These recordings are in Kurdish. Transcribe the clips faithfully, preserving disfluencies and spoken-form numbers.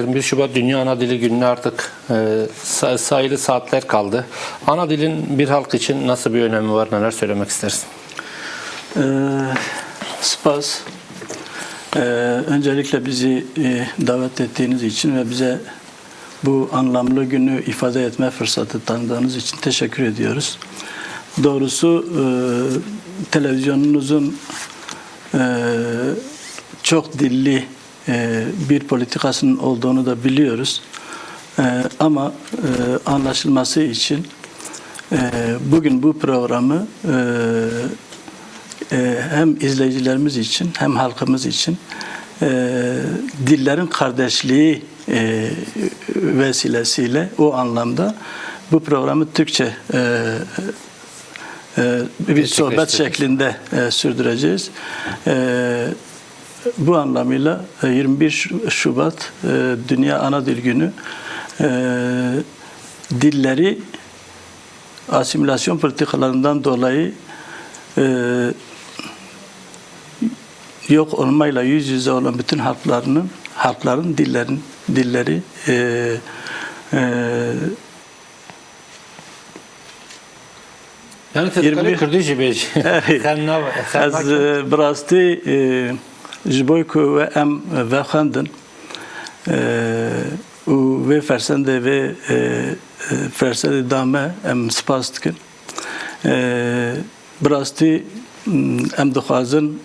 Yirmi bir Şubat Dünya Ana Dili Günü'ne artık e, sa- sayılı saatler kaldı. Ana dilin bir halk için nasıl bir önemi var, neler söylemek istersin? Ee, Spas. Ee, öncelikle bizi e, davet ettiğiniz için ve bize bu anlamlı günü ifade etme fırsatı tanıdığınız için teşekkür ediyoruz. Doğrusu e, televizyonunuzun e, çok dilli e, bir politikasının olduğunu da biliyoruz. E, ama e, anlaşılması için e, bugün bu programı e, e, hem izleyicilerimiz için hem halkımız için e, dillerin kardeşliği e, vesilesiyle o anlamda bu programı Türkçe e, e, bir sohbet şeklinde e, sürdüreceğiz. E, bu anlamıyla e, yirmi bir Şu- Şubat e, Dünya Ana Dil Günü e, dilleri asimilasyon politikalarından dolayı e, yok olmayla yüz yüze olan bütün halklarının halkların dillerin dilleri e, e, Yani te dikarî kurdî jî bêjî. Xem nav- xem Ez nake. e, bi rastî e, ji bo ku we em vexwendin e, û vê fersendê vê e, e, fersendê da me em spas dikin. E, bi rastî m, em dixwazin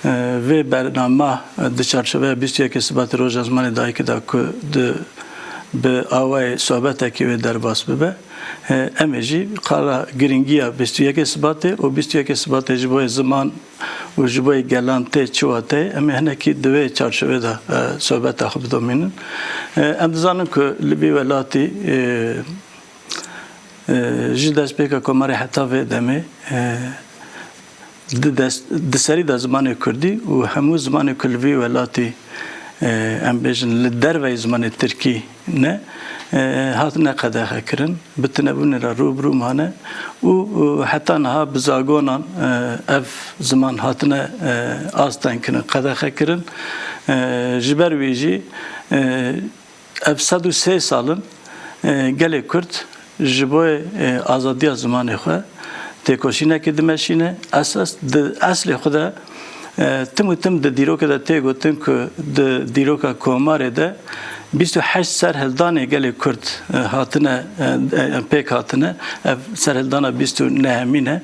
e, vê bernama e, di çarçoveya bîst û yekê Sibatê Roja Zimanê Dayikê de ku di bi awayê sohbetekî wê derbas bibe, e, em ê jî qala girîngiya bîst û yekê Sibatê û bîst û yekê Sibatê ji bo ziman û ji bo gelan tê çi wateyê, em ê hinekî di wê çarçovê de e, sohbeta xwe bidomînin. E, em dizanin ku li vî welatî e, e, ji destpêka komarê heta vê demê e, di dest, di serî de zimanê kurdî û hemû zimanê ku li vî welatî e, em bêjin li derveyî zimanê tirkî ne e, hatine qedexekirin, bi tunebûnê re rû bi rû mane û e, heta niha bi zagonan e, ev ziman hatine e, astengkirin, qedexekirin. E, ji ber wî jî e, ev sed û sê sal in e, gelê Kurd ji bo e, azadiya zimanê xwe têkoşînekê dimeşîne. Esas di eslê xwe de e, tim û tim di dîrokê de tê gotin ku di dîroka komarê de bîst û heşt serhildanê gelê Kurd e, hatine e, e, pêk hatine. Ev serhildana bîst û nehemîn e.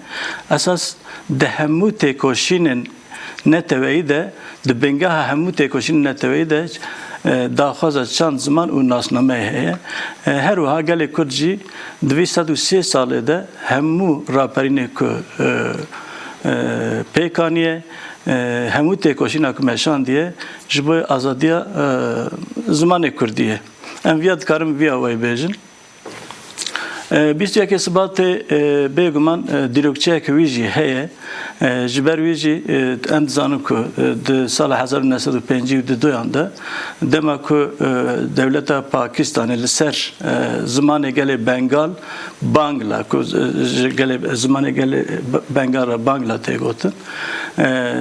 Esas di hemû têkoşînên neteweyî de, di bingeha hemû têkoşînên neteweyî de e, daxwaza çand, ziman û nasnameyê heye. E, her wiha gelê Kurd jî di vî sed û sê salê de hemû raperînê ku e, e, pêk aniye, e, hemû têkoşîna ku meşandiye ji bo azadiya e, zimanê kurdî ye. Em viya dikarin viya wayî bêjin. E, bîst û yekê Sibatê e, bêguman e, dîrokçeyeke wî jî heye. E, ji ber wî jî e, em dizanin ku e, di sala hezar û neh sed û pêncî û duyan de dema ku e, dewleta Pakistanê li ser e, zimanê gelê Bengal, Bangla, ku e, ji gelê, zimanê gelê Bengal re Bangla tê gotin, e,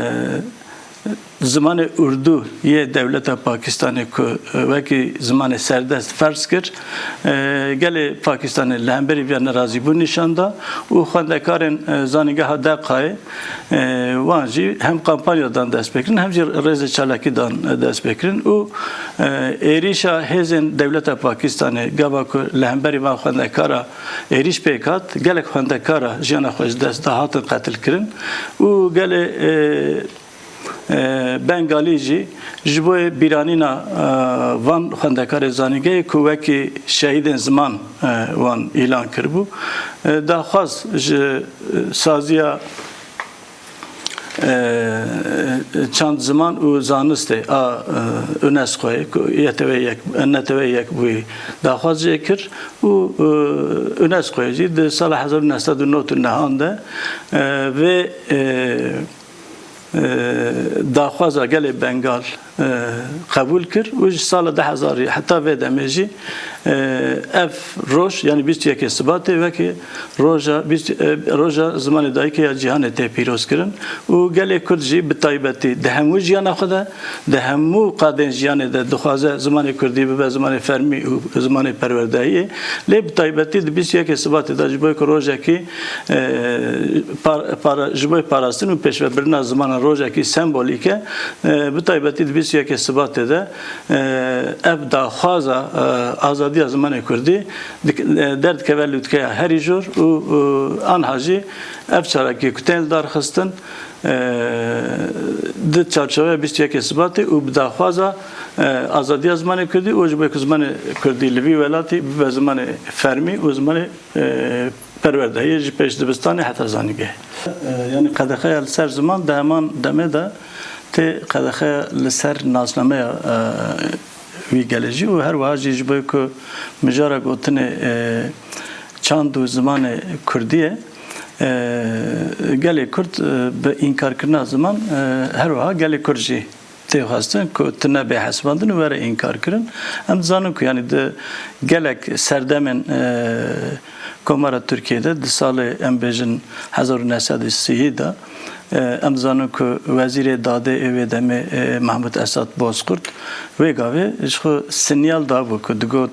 zimanê Urdu yê dewleta Pakistanê ku e, wekî zimanê serdest ferz kir, e, gelê Pakistanê li hemberî vê nerazîbûn nîşan da û xwendekarên e, zanîngeha Deqayê e, wan jî hem kampanya dan dest pê kirin hem jî rêzê çalakî dan e, dest pê kirin û e, êrîşa hêzên dewleta Pakistanê gava ku li hemberî van xwendekara êrîş pêk hat, gelek xwendekara jiyana xwe ji dest da, hatin qetilkirin û gelê e, e, Bengalî jî ji bo bîranîna e, van xwendekarê zanîngehê ku wekî şehîdên ziman e, wan îlan kiribû, e, daxwaz ji e, saziya e, çand, ziman û zanistê a e, UNESCOyê ku YTV yek, NTV Yekbûyî daxwaz jê kir û e, UNESCOyê jî di sala hezar û neh sed û nod û nehan de e, vê e, e, daxwaza gelê Bengal e, qebûl kir û ji sala du hezarî heta vê demê jî, e, ev roj, yanî bîst û yekê Sibatê wekî roja bîst, e, roja zimanê dayikê ya cîhanê tê pîroz kirin û gelê Kurd jî bi taybetî di hemû jiyana xwe de, di hemû qadên jiyanê de dixwaze zimanê Kurdî bibe zimanê fermî û zimanê perwerdehiyê. Lê bi taybetî di bîst û yekê Sibatê de ji bo ku rojekî, e, par-, para-, ji bo parastin û pêşvebirina zimanan rojekî sembolîk e, e, bi taybetî di bîst û yekê Sibatê de, e, ev daxwaza, e, azadiya zimanê Kurdî dik-, e, derdikeve lûtkeya herî jor û, û anha jî ev çalakiyê ku tên li dar xistin, e, di çarçoveya bîst û yekê Sibatê û bi daxwaza, e, azadiya zimanê Kurdî û ji bo ku zimanê Kurdî li vî welatî bibe zimanê fermî û zimanê, e, perwerdehiyê ji pêş dibistanê heta zanîngehê. E, yanî qedexeya li ser ziman di heman demê de tê qedexeya li ser nasnameya, e, wî gelê jî û her wiha jî ji bo ku mijara gotinê, e, çand û zimanê Kurdî ye, e, gelê Kurd, e, bi înkarkirina ziman, e, her wiha gelê Kurd jî tê xwestin ku tune bê hesibandin û were înkarkirin. Em dizanin ku yanî di gelek serdemên, e, Komara Tirkiyê de di salê, em bêjin, hezar û neh sed û sî de, e, em dizanin ku wezîrê dadê ê wê demê, e, Mahmud Esad Bozkurt, wê gavê ji xwe sinyal dabû ku digot,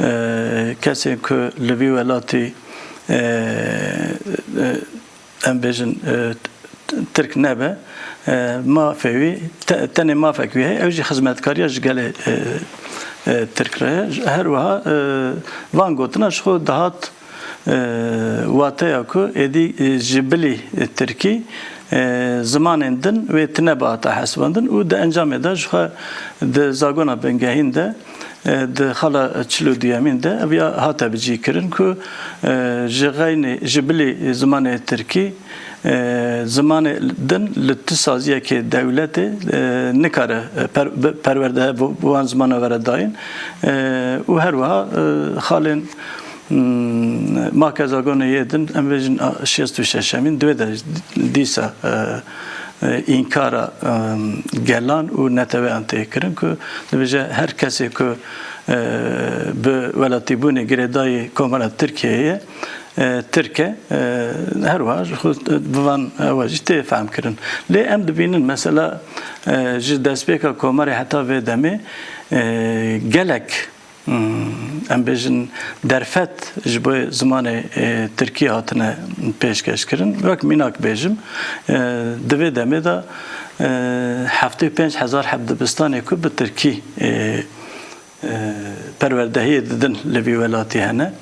e, kesên ku li vî welatî, e, e, em bêjin, e, t-, Tirk nebe, e, mafê wî, te-, tenê mafek wî heye, ew jî xizmetkariya ji gelê, e, e, Tirk re ye. Her wiha, e, van gotina ji xwe dihat, e, wateya ku êdî, e, ji bilî, e, Tirkî, e, zimanên din wê tune bihata hesibandin û di encamê de ji xwe di zagona bingehîn de, e, di xala çil û duyemîn de ev ya hate bicîkirin ku, e, ji xeynî, ji bilî zimanê tirkî, e, zimanê din li tu saziyekê dewletê, e, nikare, e, per-, bi-, perwerde bi, bi wan zimana were dayîn. E, û her wiha, e, xalên, hmm, make zagonê yê din, em bêjin, a, şêst û şeşemîn, divê de dîsa, e, e, înkara, e, gelan û neteweyan tê kirin ku dibêje her kesê ku, e, bi welatîbûnê girêdayî Komara Tirkiyeyê ye, e, Tirk e, e, her wiha ji xwe bi van ewa jî tê fehmkirin. Lê em dibînin mesela, e, ji destpêka Komarê heta vê demê, e, gelek Hmm, em bêjin derfet ji bo zimanê, e, tirkî hatine pêşkeş kirin. Wek mînak bêjim, e, di vê demê de, e, heftê û pênc hezar heb dibistanê ku bi tirkî, e, e, perwerdehiyê didin li vî welatî hene.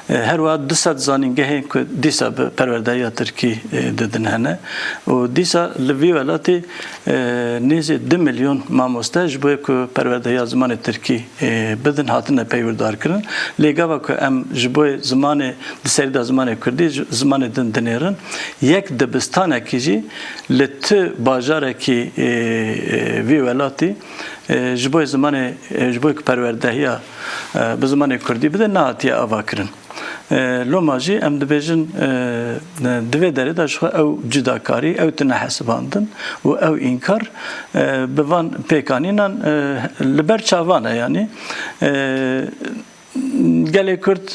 E, her wiha du sed zanîngehên ku dîsa bi perwerdehiya tirkî, e, didin hene. Û dîsa li vî welatî, e, nêzî du milyon mamoste ji bo ku perwerdehiya zimanê tirkî, e, bidin, hatine peywirdarkirin. Lê gava ku em ji bo zimanê, di serî de zimanê kurdî, ji, zimanê din dinêrin, yek dibistanekî jî li tu bajarekî, e, e, vî welatî, e, ji bo zimanê, e, ji bo ku perwerdehiya, e, bi zimanê kurdî bide, nehatiye avakirin. E, loma jî em dibêjin, e, di vê derê de ji xwe ew cudakarî, ew tune hesibandin û ew înkar, e, bi van pêkanînan, e, li ber çavan e, yanî, e, gelê Kurd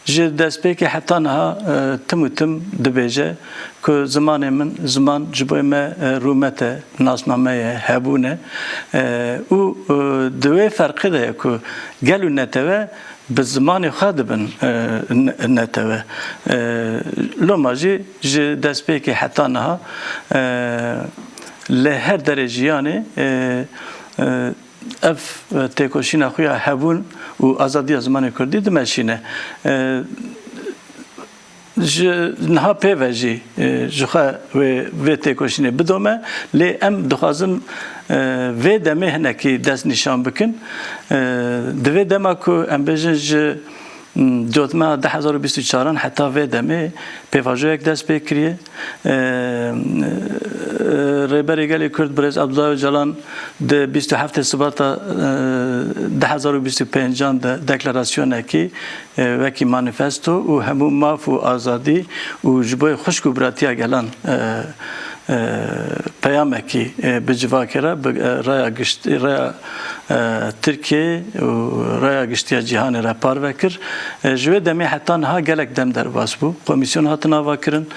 ji destpêkê heta niha, e, tim û tim dibêje ku zimanê min ziman ji bo me, e, rûmet e, nasname ye, hebûn e, e, û, e, di wê ferqê de ye ku gel û netewe bi zimanê xwe dibin, e, ne-, netewe. E, loma jî ji destpêkê heta niha, e, li her derê jiyanê, e, e, ev, e, têkoşîna xwe ya hebûn û azadiya zimanê kurdî dimeşîne. E, Ji niha pê ve jî, e, ji xwe wê, vê têkoşînê bidome, lê em dixwazin, e, vê demê hinekî destnîşan bikin. E, di vê dema ku em bêjin ji, m, cotmeha du hezar û bîst û çaran heta vê demê pêvajoyek dest pê kiriye. E, e, Rêberê Gelê Kurd Birêz Abdullah Ocalan di bîst û heftê Sibata, e, du hezar û bîst û pêncan de deklarasyonekî e, wekî manîfesto û hemû maf û azadî û ji bo xwişk û biratiya gelan, e, e, peyamekî, e, bi civakê re, bi, e, raya giştî, raya, e, Tirkiyeyê û raya giştiya cîhanê re parve kir. E, ji wê demê heta niha gelek dem derbas bû. Komîsyon hatin avakirin.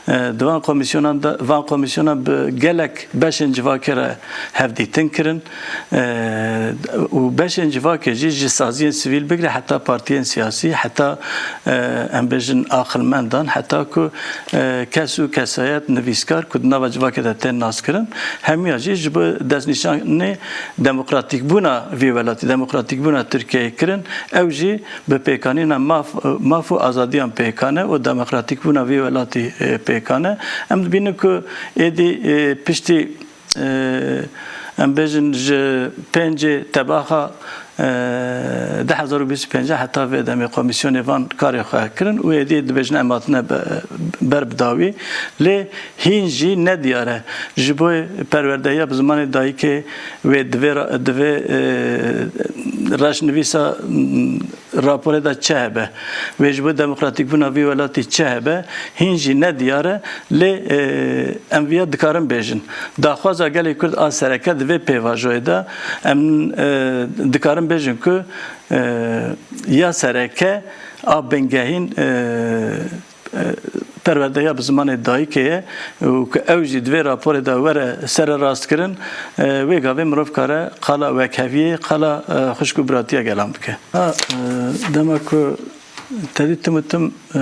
E, di van komîsyonan de, van komîsyonan bi gelek beşên civakê re hevdîtin kirin. E, û beşên civakê jî ji saziyên sivîl bigire heta partiyên siyasî, heta, e, em bêjin aqilmendan, heta ku, e, kes û kesayet nivîskar ku di nava civakê de tên naskirin, hemiya jî ji bo destnîşanê demokratîkbûna vî welatî, demokratîkbûna Tirkiyeyê kirin. Ew jî bi pêkanîna maf, maf û azadiyan pêkan e û demokratîkbûna vî welatî, e, pêkan e. Em dibînin ku êdî, e, piştî, e, em bêjin ji pêncê tebaxa, e, du hezar û bîst û pênc heta vê demê komîsyonê van karê xwe kirin û êdî dibêjin em hatine be-, ber bi dawî. Lê hîn jî ne diyar e. Ji bo perwerdehiya bi zimanê dayikê wê divê ra-, divê, e, reşnivîsa, m, raporê de çi hebe, wê ji bo demokratîkbûna vî welatî çi hebe, hîn jî ne diyar e, lê, e, em viya dikarin bêjin. Daxwaza gelê Kurd a sereke di vê pêvajoyê de em, e, dikarin bêjin ku, e, ya sereke a bingehîn, e, e, perwerdeya bi zimanê dayikê ye û ku ew jî di vê raporê de were sererastkirin, e, wê gavê mirov kare qala wekheviyê, qala, e, xwişk û biratiya gelan bike. Ha, e, dema ku tevî tim û tim, e,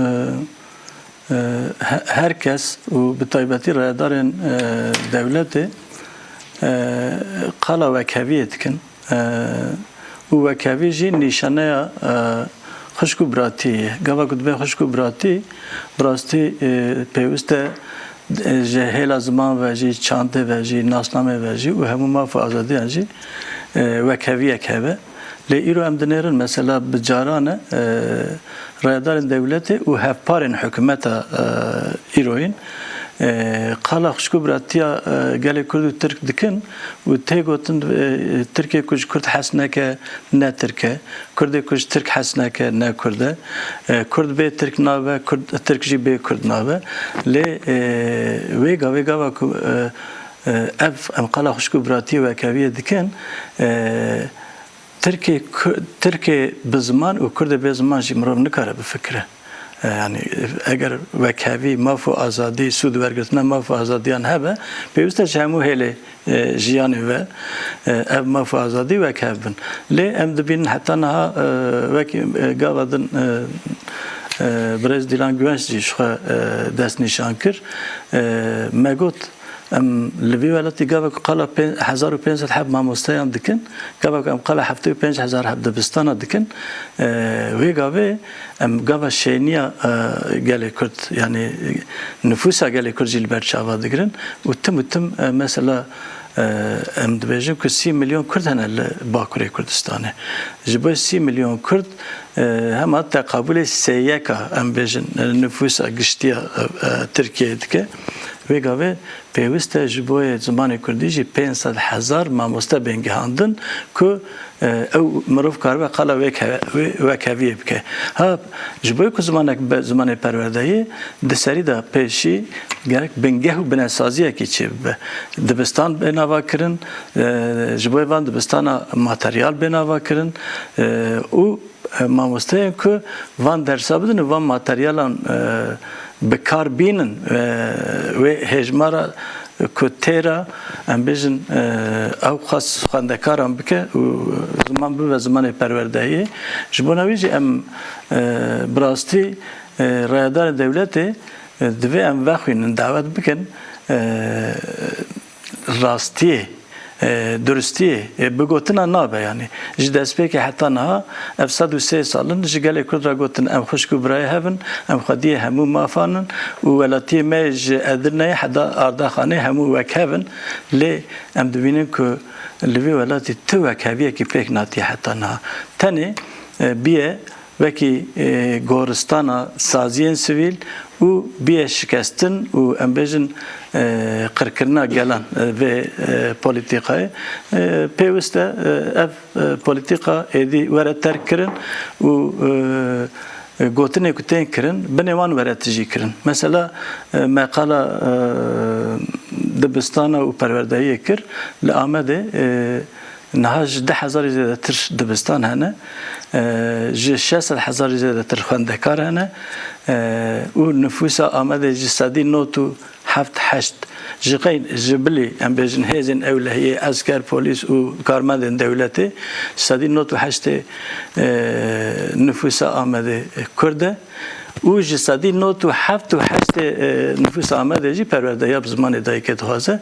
e, he-, her kes û bi taybetî rayedarên, e, dewletê, e, qala wekheviyê dikin. E, û wekhevî jî nîşaneya, e, xwişk û biratiyê ye. Gava ku dibê xwişk û biratî, bi rastî, e, pêwîst e, e, ji hêla ziman ve jî, çandê ve jî, nasnamê ve jî û hemû maf û azadiyan jî, e, wekheviyek hebe. Lê îro em dinêrin, mesela bi caran e, e, rayedarên dewletê û hevparên hikûmeta, e, îroyîn, e, qala xwişk û biratiya, e, gelê Kurd û Tirk dikin û tê gotin, e, Tirkê ku ji Kurd hes neke, ne Tirk e. Kurdê ku ji Tirk hes neke, ne Kurd e. E, Kurd bê Tirk nabe, Kurd, Tirk jî bê Kurd nabe. Lê, e, wê gavê gava ku, e, e, ev em qala xwişk û biratiyê û wekheviyê dikin, e, Tirkê ku-, Tirkê bi ziman û Kurdê bê ziman jî mirov nikare bifikire. E, yanî eger wekhevî, maf û azadî, sûd wergirtina maf û azadiyan hebe, pêwîst e ji hemû hêlê, e, jiyanê ve, e, ev maf û azadî wekhev bin. Lê em dibînin heta niha, e, wekî, e, gava din, e, e, birêz Dîlan Guvenç jî ji xwe, e, destnîşan kir. E, me got, Em li vî welatî gava ku qala pê-, hezar û pênc sed heb mamosteyan dikin, gava ku em qala heftê û pênc hezar heb dibistana dikin, e, wê gavê em gava şêniya, e, gelê Kurd, yanî nifûsa gelê Kurd jî li ber çava digirin û tim û tim, e, mesela, e, em dibêjin ku sî milyon Kurd hene li Bakurê Kurdistanê. Ji bo sî milyon Kurd, e, hema teqabûlê sêyeka, em bêjin, e, nifûsa giştiya, e, e, Tirkiyeyê dike. Wê gavê Pêwîst e ji bo yê zimanê kurdî jî pênc sed hezar mamoste bên gihandin ku, e, ew mirov karibe qala wê ke-, wê wekheviyê bike. Ha, ji bo ku zimanek be zimanê perwerdeyê, di serî de pêşî gerek bingeh û binesaziyekî çêbibe. Dibistan bê nava kirin, e, ji bo van dibistana materyal bê nava kirin, e, û e, mamosteyên ku van dersa bidin û van materyalan, e, bi kar bînin, e, wê hejmara ku têra, em bêjin, e, ew xas xwendekaran bike û ziman bibe zimanê perwerdehiyê. Ji bona wî jî em, e, bi rastî, e, rayedarê dewletê, e, divê em vexwînin, dawet bikin, e, rastiyê, e, durustiyê, e, bi gotina nabe, yanî ji destpêkê heta niha ev sed û sê sal in ji gelê Kurd re gotin, em xwişk û birayê hev in, em xwediyê hemû mafan in û welatiyê me ji Edirneyê heta Ardaxanê hemû wek hev in. Lê em dibînin ku li vî welatî tu wekheviyekî pêk natiye heta niha. Tenê, e, bîye wekî, e, goristana saziyên sivîl û bîye şikestin û, em bêjin, e, qirkirina gelan, e, vê, e, polîtîkayê. E, pêwîst e, e, ev, e, polîtîka êdî were terk kirin û, e, e, gotinê ku tên kirin, binê wan were tijî kirin. Mesela, e, me qala, e, dibistana û perwerdehiyê kir, li Amedê, e, niha ji deh hezarî zêdetir dibistan hene, e, ji şeş sed hezarî zêdetir xwendekar hene, e, û nifûsa Amedê ji sedî not û heft heşt ji qey, ji bilî, em bêjin, hêzên ewlehiyê, esker, polîs û karmendên dewletê, ji sedî not û heştê, e, nifûsa Amedê Kurd e û ji sedî not û heft û heştê, e, nifûsa Amedê jî perwerdehiya bi zimanê dayikê dixwaze.